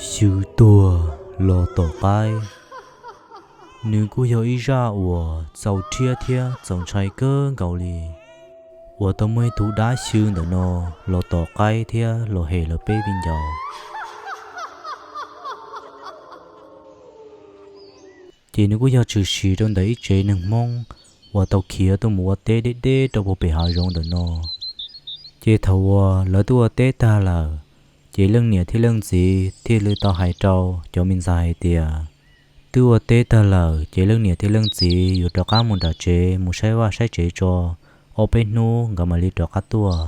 Xyw tuag los tom qaib. Nws kuj yog ib zaj uas txaus rhiab thiab txaus ntshai kawg nkaus li, uas tau muaj ib tug dab xyw ntawm no los tom qaib thiab los hem lawv peb viv ncaus. Ces nws kuj yog tshwm sim rau ntawm ib tsev neeg Hmoob uas tau khiav tuaj mus ua teb deb deb rau puag pem hav zoov ntawm no. Ces thaum uas lawv twb ua teb tag lawm, ces leej niam thiab leej txiv thiaj li tau hais rau cov me ntxhais hais tias, twb ua teb tag lawm ces leej niam thiab leej txiv yuav rov qab mus nram tsev mus saib vaj saib tsev tso, ob peb hnub nkawd mam li rov qab tuaj.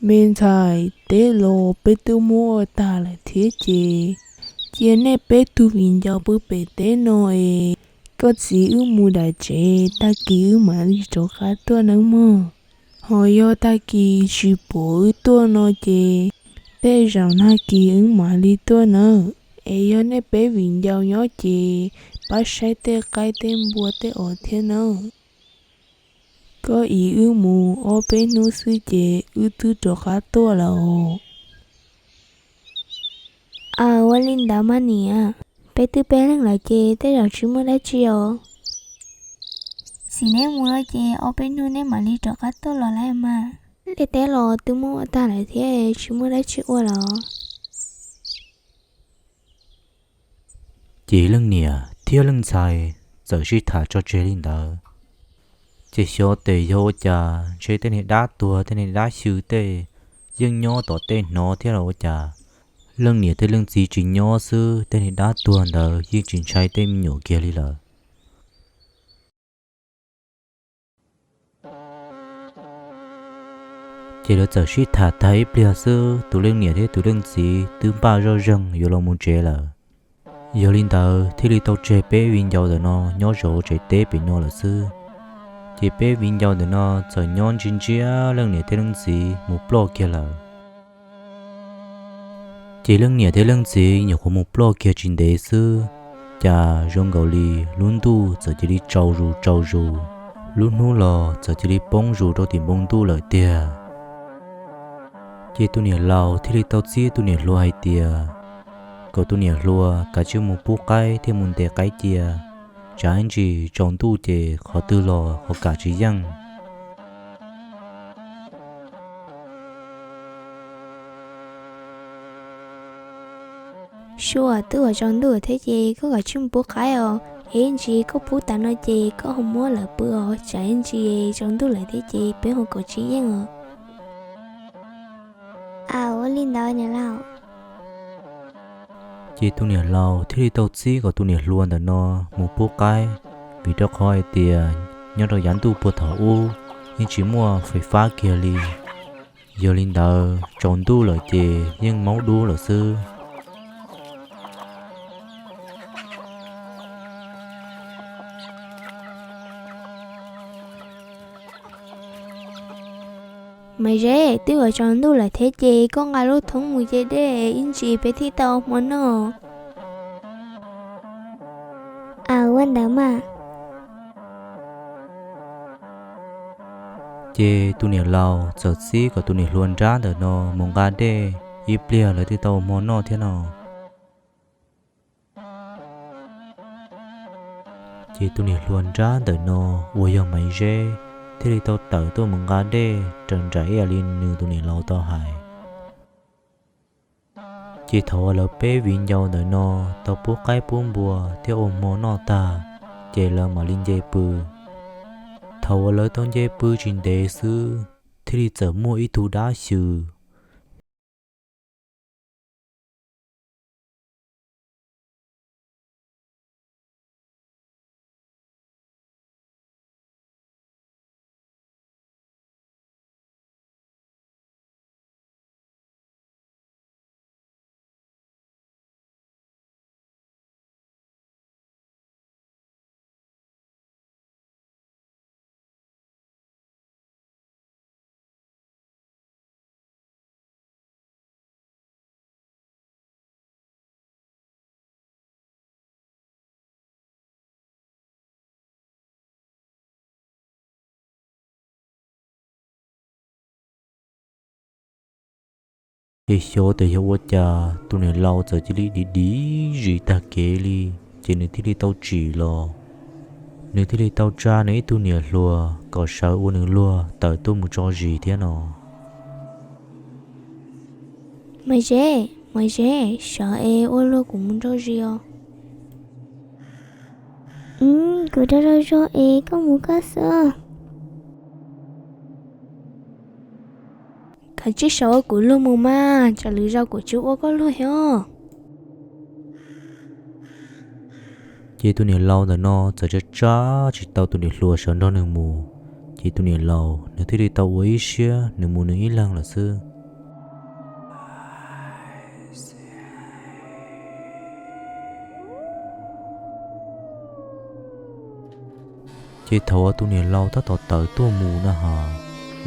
Me ntxhais, teb los peb twb muab ua tag lawm thiab ces, cia nej peb tug viv ncaus pw pem teb no es, koj txiv wb mus nram tsev, tag kis wb mam li rov qab tuaj nawb mog. Ho yog tag kis tsis pom wb tuaj no ces, tej zaum nag kis wb mam li tuaj nawb. Es yog nej peb viv ncaus nyob ces, pab saib tej qaib tej npua tej os thiab nawb. Koj ib wb mus ob peb hnub xwb ces wb twb rov qab tuaj lawm. Aw, ua li ntawd mas niam, peb twb peb leeg lawm ces tej zaum tsis muaj dab tsi os. Txiv, neb mus lawm ces ob peb hnub neb mam li rov qab tuaj los lawm mas. Tej teb los twb muab ua tag lawm thiab tsis muaj dab tsi ua lawm. Ces leej niam thiab leej ntxhais txawm sib tham tso tseg li ntawd. Ces xyov tes yog ua cas ntshe tej niag dab tuag tej niag dab xyw tej yeej nyob tom tej hnov thiab los ua cas, leej niam thiab leej txiv tsis nyob xwb tej niag dab tuag ntawd yeej tsis ntshai tej me nyuam kiag li lawm. Ces lawv txawm sib tham tag ib pliag xwb, tus leej niam thiab tus leej txiv twb npaj zoj zeeg yuav los mus tsev lawm. Yog li ntawd thiaj li tau tseg peb viv ncaus ntawm no nyob zov tsev teb pem no lawm xwb. Ces peb viv ncaus ntawm no txawm nyob ntsia ntsia leej niam thiab leej txiv mus ploj kiag lawm. Ces leej niam thiab leej txiv nyuam qhuav mus ploj kiag tsis ntev xwb, cas zoo nkaus li lub ntuj txawm cia li tsaus zus tsaus zus, lub hnub los txawm cia li poob zus rau tim npoo ntuj lawm tiag. Ces tus niam laus thiaj li tau txib tus niam hluas hais tias, kom tus niam hluas kav tsij mus pub qaib thiab mus ntes qaib cia, tsam ib ntsis tsaus ntuj ces qhov twg los ho kam tsis yeej. Sua, twb yuav tsaus ntuj thiab ces koj kav tsij mus pub qaib os, es ib ntsis koj pub tas no ces koj ho muab lawv pw os, tsam ib ntsis tsaus ntuj lawm thiab ces peb ho kam tsis yeej os. Aw, ua li ntawd niam laus. Ces tus niam laus thiaj li tau txib kom tus niam hluas ntawm no mus pub qaib, vim rau qhov hais tias nyob rau yav ntuj puag thaum ub yeej tsis muaj fais fab kiag li. Yog li ntawd tsaus ntuj lawm ces yeej maub dub lawm xwb. Maiv Zeb, twb yuav tsaus ntuj lawm thiab ces koj nqa lub thoob mus ce dej ib ntsis peb thiaj tau hmo noj. Aw, ua ntawd mas. Ces tus niam laus txawm txib kom tus niam hluas nrab ntawm no mus nqa dej, ib pliag lawv thiaj tau hmo noj thiab no. Ces tus niam hluas nrab ntawm no uas yog Maiv Zeb thiaj li tau tawm tuaj mus nqa dej raws nraim ib yam li nws tus niam laus tau hais. Ces thaum uas lawv peb viv ncaus ntawm no tau pub qaib pub npua thiab ua hmo noj tag, ces lawv mam li nce pw. Thaum uas lawv tau nce pw tsis ntev xwb, thiaj li txawm muaj ib tug dab xyw Ces xyov tias yog ua cas tus niam laus txawm cia li dim dim zis tag kev li, ces nws thiaj li tau tsim los. Nws thiaj li tau tsa nws ib tug niam hluas kom sawv ua nws luag tawm tuaj mus tso zis thiab no. Mas Zeb, mas Zeb, sawv es ua luag kuv mus tso zis os. Kuv rau rau zog es koj mus koj xwb. Kav tsij sawv ua kuv luag mus mas, tsam lwm zaus kuv tsis ua koj luag thiab. Ces tus niam laus ntawm no txawm tsa tsa tsis tau tus niam hluas sawv nrog nws mus. Ces tus niam laus nws thiaj li tau ua ib siab nws mus nws ib leeg lawm xwb. Ces thaum uas tus niam laus tab tom tawm tuaj mus na has,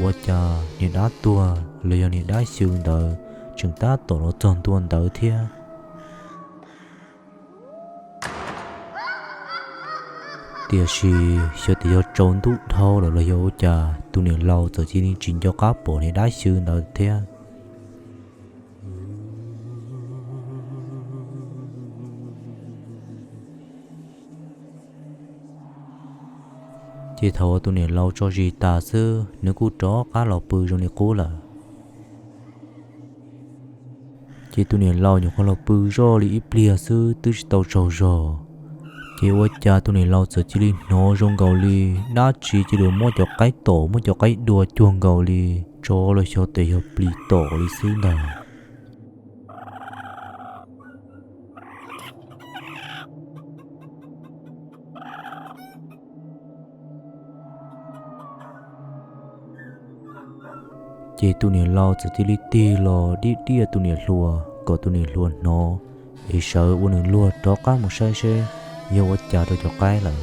ua cas niag dab tuag los yog niag dab xyw ntawd tseem tab tom los txog ntua ntawd thiab. Tiam sis xyov tias yog tsaus ntuj dhau lawm los yog ua cas tus niam laus txawm cia li tsis nco qab pom niag dab xyw ntawd thiab. Ces thaum uas tus niam laus tso zis tas xwb, nws kuj rov qab los pw zoo li qub lawm. Ces tus niam laus nyuam qhuav los pw zoj li ib pliag xwb twb tsis tau tsaug zog, ces ua cas tus niam laus txawm cia li hnov zoo nkaus li dab tsi cia li muab cov qaib tom, muab cov qaib dua cuag nkaus li tsov los xyov tias yog plis tom li xwb ntag. Ces tus niam laus txawm cia li tig los diaj diaj tus niam hluas kom tus niam hluas hnov, es sawv ua nws luag rov qab mus saib seb yog ua cas rau cov qaib lawm.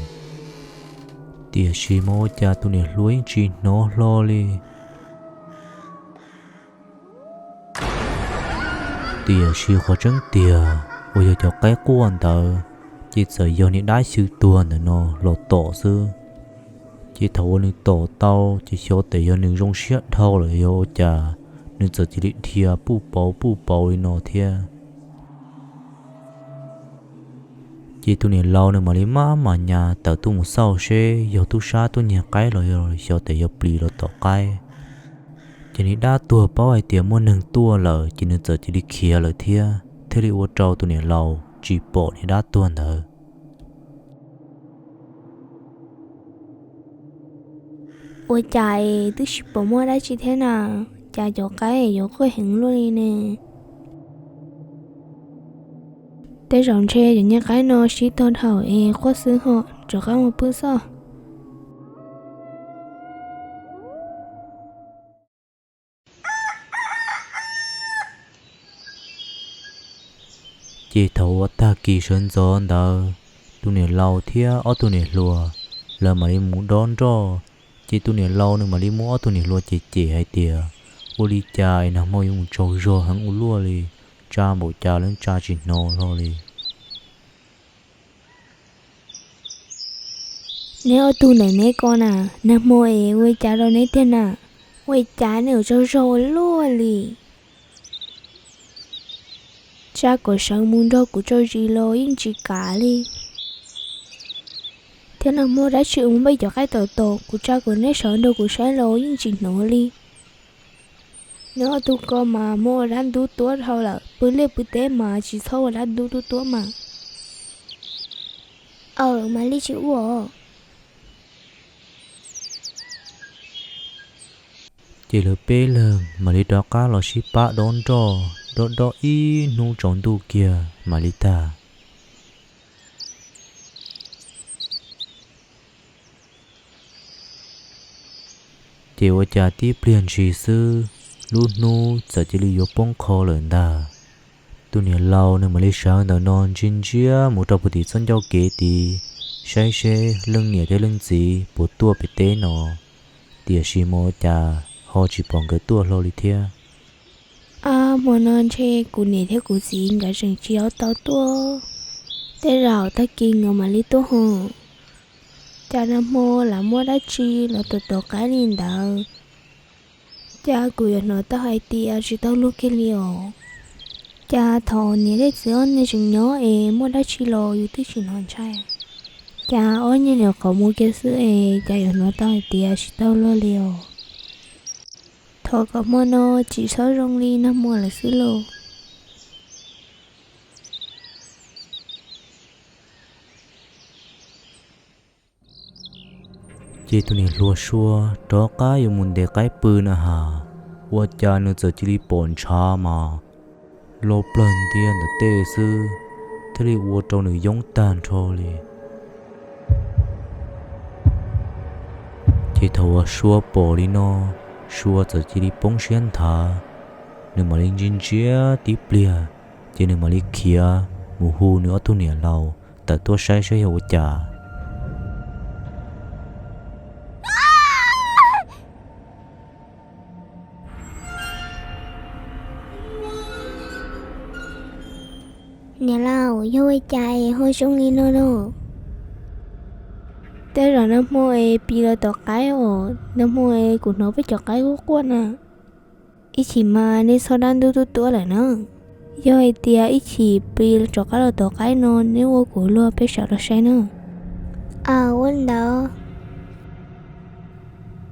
Tiam sis mas ua cas tus niam hluas yeej tsis hnov hlo li. Tiam sis qhov tseeb tiag uas yog cov qaib quaj ntawd, ces txawm yog niag dab xyw tuag ntawm no los tom xwb. Ces thaum uas nws tom tau, ces xyov tias yog nws zoo siab dhau lawm yog ua cas, nws txawm cia li dhia puj pauv puj pauv li no thiab. Ces tus niam laus nws mam li maj mam nyas tawm tuaj mus xauj seb yog tub sab tuaj nyiag qaib los yog xyov tias yog plis los tom qaib. Ces niag dab tuag paub hais tias muaj neeg tuaj lawm ces nws txawm cia li khiav lawm thiab, thiaj li ua rau tus niam laus tsis pom niag dab tuag ntawd. Ua cas es twb tsis pom muaj dab tsi thiab na, cas cov qaib yuav quaj heev luaj li ne? Tej zaum ntshe cov niag qaib no sib tog dhau es quaj xwb ho, rov qab mus pw xwb. Ces thaum uas tag kis sawv ntxov ntawd, tus niam laus thiab ob tug niam hluas lawv mam li mus dob nroj. Ces tus niam laus nws mam li muab ob tug niam hluas cem cem hais tias, ua li cas es nag hmo yuav mus tsaug zog heev ua luaj li, tsa npaum cas los tsa tsis hnov hlo li. Neb ob tug ntawm neb ko na, nag hmo es ua cas rau neb tiag na? Ua cas neb yuav tsaug zog ua luaj li? Tsa kom sawv mus nrog kuv tso zis los yeej tsis kam li. Thiab nag hmo dab tsi ua npaj cov qaib tom tom, kuv tsa kom neb sawv nrog kuv saib los yeej tsis hnov li. Neb ob tug ko mas muaj ua dab ntub tuab dhau lawm, pw liaj pw teb mas tsis txhob ua dab ntub tuab tuab mas. Aw, mam li tsis ua. Ces lawv peb leeg mam li rov qab los sib pab dob nroj, dob dob ib hnub tsaus ntuj kiag mam li tag. Ces ua cas tib pliag ntshis xwb, lub hnub txawm cia li yuav poob qho lawm ntag. Tus niam laus nws mam li sawv ntawm no ntsia ntsia mus rau puag tim txoj ncauj kev tid, saib seb leej niam thiab leej txiv puas tuaj pem teb no, tiam sis mas ua cas ho tsis pom nkawd tuaj hlo li thiab. Ab, hmo no ntshe kuv niam thiab kuv txiv nkawd tseem tsis tau tuaj, tej zaum tag kis nkawd mam li tuaj ho. Cas nag hmo lam muaj dab tsi los tom tom qaib li ntawd, Cas kuv yuav hnov tau hais tias tsis tau luag kiag li os. Cas thaum niam thiab txiv ob niag tseem nyob es muaj dab tsi los yus twb tsis hnov ntshai. Cas ob niag nyuam qhuav mus kiag xwb es cas yuav hnov tau hais tias tsis tau luag li os. Thov kom hmo no tsis txhob zoo li nag hmo lawm xwb lauj. Ces tus niam hluas Sua rov qab yuav mus ntes qaib pw na has, ua cas nws txawm cia li pom ntshav mas lo plawg ntiag ntawm tej xwb, thiaj li ua rau nws yoob tag nrho li. Ces thaum uas Sua pom li no, Sua txawm cia li poob siab nthav, nws mam li ntsia ntsia tib pliag, ces nws mam li khiav mus hu nws ob tug niam laus tawm tuaj saib saib yog ua cas. Niam laus, yog ua cas es ho zoo li no lauj? Tej zaum nag hmo es plis los tom qaib os, nag hmo es kuv hnov peb cov qaib quaj quaj na. Ib chim mas neb txhob dab ntub tuab tuab lawm na. Yog hais tias ib chim plis rov qab los tom qaib no neb ua kuv luag peb sawv los saib na. Aw, ua li ntawd.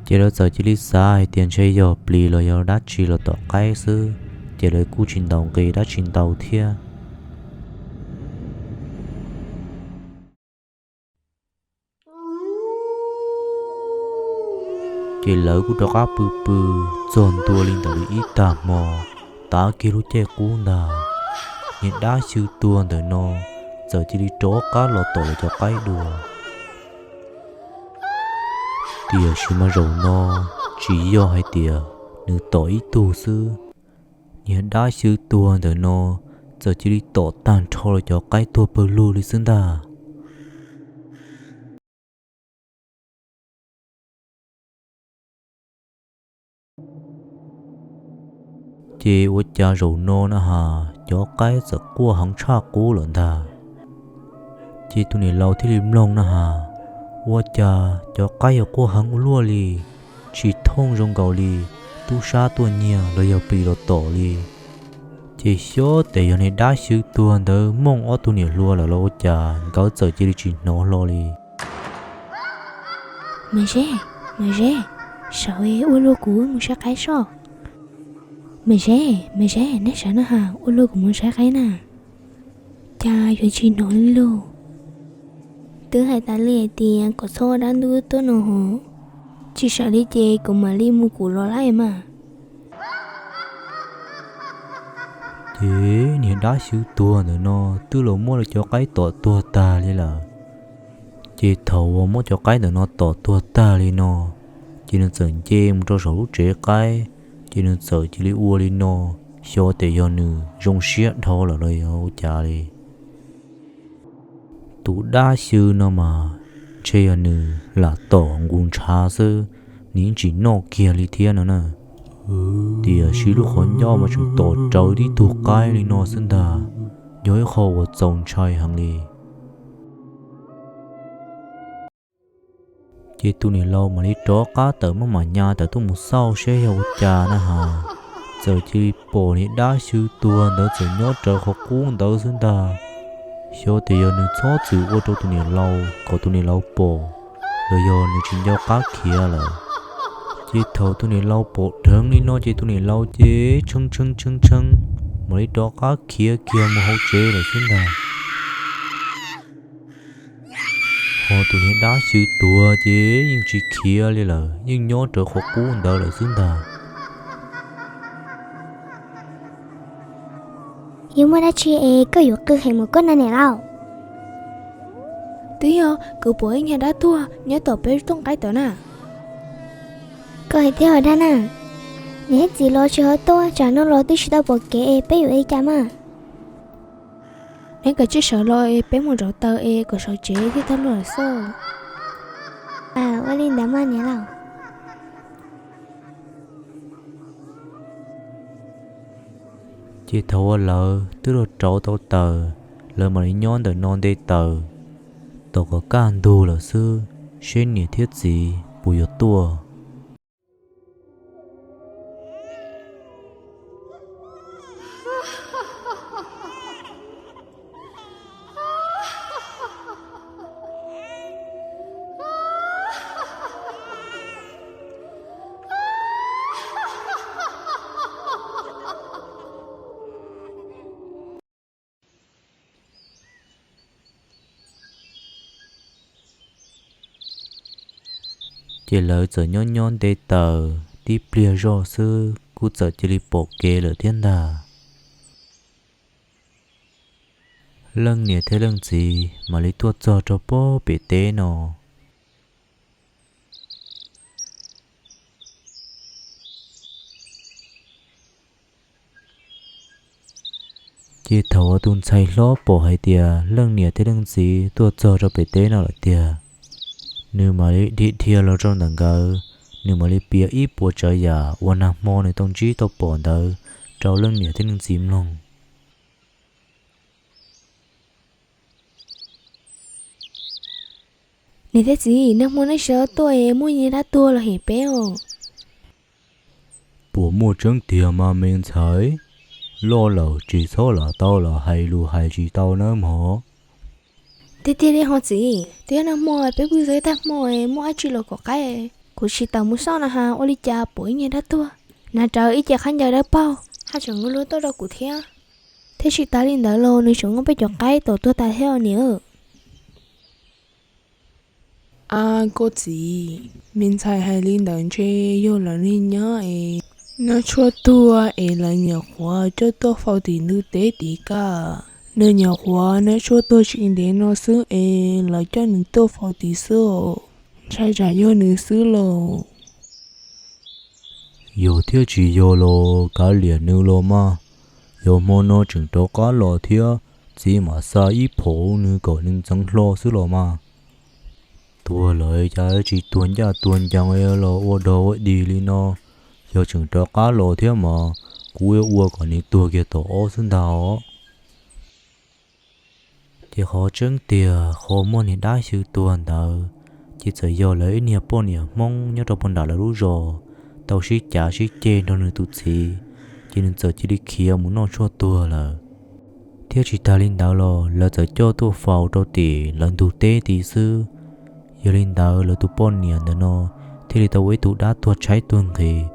Ces lawv txawm cia li xav hais tias ntshe yog plis los yog dab tsi los tom qaib xwb, ces lawv kuj tsis ntaus nqi dab tsi ntau thiab. Ces lawv kuj rov qab pw pw txog ntua li ntawm li ib tag hmo, tav kiag lub caij qub ntag, niag dab xyw tuag ntawm no txawm cia li rov qab los tom lawv cov qaib dua. Tiam sis mas zaum no tsis yog hais tias nws tom ib tug xwb, niag dab xyw tuag ntawm no txawm cia li tom tag nrho lawv cov qaib tuag pawg lug li xwb ntag. Ces ua cas zaum no na has cov qaib txawm quaj heev tshaj qub lawm ntag. Ces tus niam laus thiaj li mloog na has, ua cas cov qaib yuav quaj heev ua luaj li, tsis thooj zoo nkaus li tub sab tuaj nyiag los yog plis los tom li. Ces xyov tes yog niag dab xyw tuag ntawd mooj ob tug niam hluas lawm los ua cas nkawd txawm cia li tsis hnov hlo li. Mas Zeb, mas Zeb, sawv ua luag kuv mus saib qaib soj. Mas Zeb, mas Zeb, neb sawv na has, ua luag kuv mus saib qaib na. Cas yuav tsis hnov li lauj? Twb hais tas li hais tias kom txhob dab ntub tuab no hos. Tsis sawv li ces kuv mam li mus kuv los lawm mas. Ces niag dab xyw tuag ntawm no twb los muab lawv cov qaib tom tuag tag li lawm. Ces thaum uas muab cov qaib ntawm no tom tuag tag li no, ces nws txawm nce mus rau saum lub tsev qaib, ces nws txawm cia li ua li no, xyov tes yog nws zoo siab dhau lawm los yog ua cas li. Tus dab xyw no mas ntshe yog nws lam tom nqus ntshav xwb, nws yeej tsis noj kiag li thiab no na. Tiam sis lub qhov ncauj mas tseem tom rawv tib tug qaib li no xwb ntag, yog ib qho uas txaus ntshai heev li. Ces tus niam laus mam li rov qab tawm maj mam nyas tawm tuaj mus xauj saib yog ua cas na has, txawm cia li pom niag dab xyw tuag ntawd txawm nyob rawv qhov qub ntawd xwb ntag. Xyov tias yog nws txhob txwm ua rau tus niam laus kom tus niam laus pom, los yog nws tsis nco qab khiav lawm. Ces thaum tus niam laus pom dheev li no ces tus niam laus ces tshee tshee tshee tshee, mam li rov qab khiav kiag mus hauv tsev lawm xwb ntag. Ho tus niag dab xyw tuag ces yeej tsis khiav li lawm, yeej nyob rawv qhov qub ntawd lawm xwb ntag. Yog muaj dab tsi es koj yuav qw heev mus koj na niam laus? Twb yog kuv pom ib nyuag dab tuag nyob tom peb rooj qaib tod na. Koj hais tias ua dab na, niam thiab txiv los tsis ho tuaj, tsam no los twb tsis tau pom kev es peb yuav ua li cas mas? Neb kav tsij sawv los es peb mus zov taws es kom sawv tsev thiaj tau luag lawm xwb. Ua li ntawd mas niam laus. Ces thaum uas lawv twb los rauv tau taws, lawv mam li nyob ntawm no nte taws, tos kom kaj ntug lawm xwb, seb niam thiab txiv puas yuav tuaj. Ces lawv txawm nyob nyob nte taws tib pliag zoj xwb kuj txawm cia li pom kev lawm thiab ntag. Leej niam thiab leej txiv mam li tuaj txog rau pob pem teb no. Ces thaum uas tus ntxhais hlob pom hais tias leej niam thiab leej txiv tuaj txog rau pem teb no lawm tiag, nws mam li dhia dhia los rau ntawm nkawd, nws mam li piav ib puas tsav yam uas nag hmo nws tau ntsib tau pom ntawd rau leej niam thiab leej txiv mloog. Niam thiab txiv, nag hmo nej sawv tuaj es muaj niag dab tuag los hem peb os. Puas muaj tseeb tiag mas me ntxhais? Loj lawm tsis txhob lam tau los hais lus hais tsis tau nawb mog. Tiag tiag li ho txiv, twb yog nag hmo peb pw txog tag hmo muaj dab tsi los kom qaib, kuv tsis tawm mus xauj na has ua li cas pom ib niag dab tuag, hnav rawv ib ce khaub ncaws dawb paug haj tseem luag luag tuaj rau kuv thiab. Thiab tsis tas li ntawd los nws tseem muab peb cov qaib tom tuag tas thiab os niam. A koj txiv, me ntxhais hais li ntawd ntshe yog lawv niag nyab es noj tshuaj tuag es lawv nyuam qhuav coj tuaj faus tim ntug teb tid kawg. Nws nyuam qhuav noj tshuaj tuag tsis ntev no xwb es lawv coj nws tuaj faus tid xwb os. Ntshai tsam yog nws xwb lauj. Yog thiab tsis yog los kav liam nws los mas, yog hmo no tseem rov qab los thiab, txiv mam xa ib phaum nws kom nws ntxeev hlo xwb los mas. Tuag lawm cas tsis tuag ncaj tuag ncees los ua dog ua dig li no, yog tseem rov qab los thiab mas kuv ua kom nws tuag kiag tom ob xwb ntag os. Ces qhov tseeb tiag qhov muaj niag dab xyw tuag ntawd, ces txawm yog lawv ib niag poj niam Hmoob nyob rau puag nram lawv lub zos tau sib cav sib ceg nrog nws tus txiv, ces nws txawm cia li khiav mus noj tshuaj tuag lawm. Thiab tsis tas li ntawd los lawv txawm coj tuaj faus rau tim lawv ntug teb tid xwb. Yog li ntawd lawv tus poj niam ntawm no thiaj li tau ua ib tug dab tuag tshaib tuag nqhis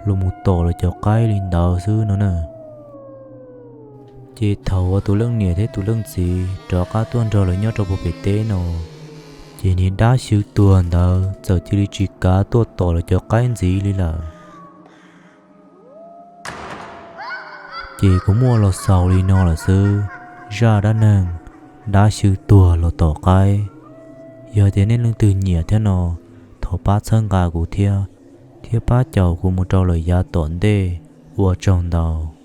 los mus tom lawv cov qaib li ntawd xwb no na. Ces thaum uas tus leej niam thiab tus leej txiv rov qab tuaj nrog lawv nyob rau puag pem teb no, ces niag dab xyw tuag ntawd txawm cia li tsis kav tuaj tom lawv cov qaib ntxiv li lawm. Ces kuv muaj los xaus li no lawm xwb, zaj dab neeg dab xyw tuag los tom qaib. Yog tias nej leej twg nyiam thiab no, thov pab txhawb nqa kuv thiab, thiab pab caum kuv mus rau lawm yav tom ntej. Ua tsaug ntau.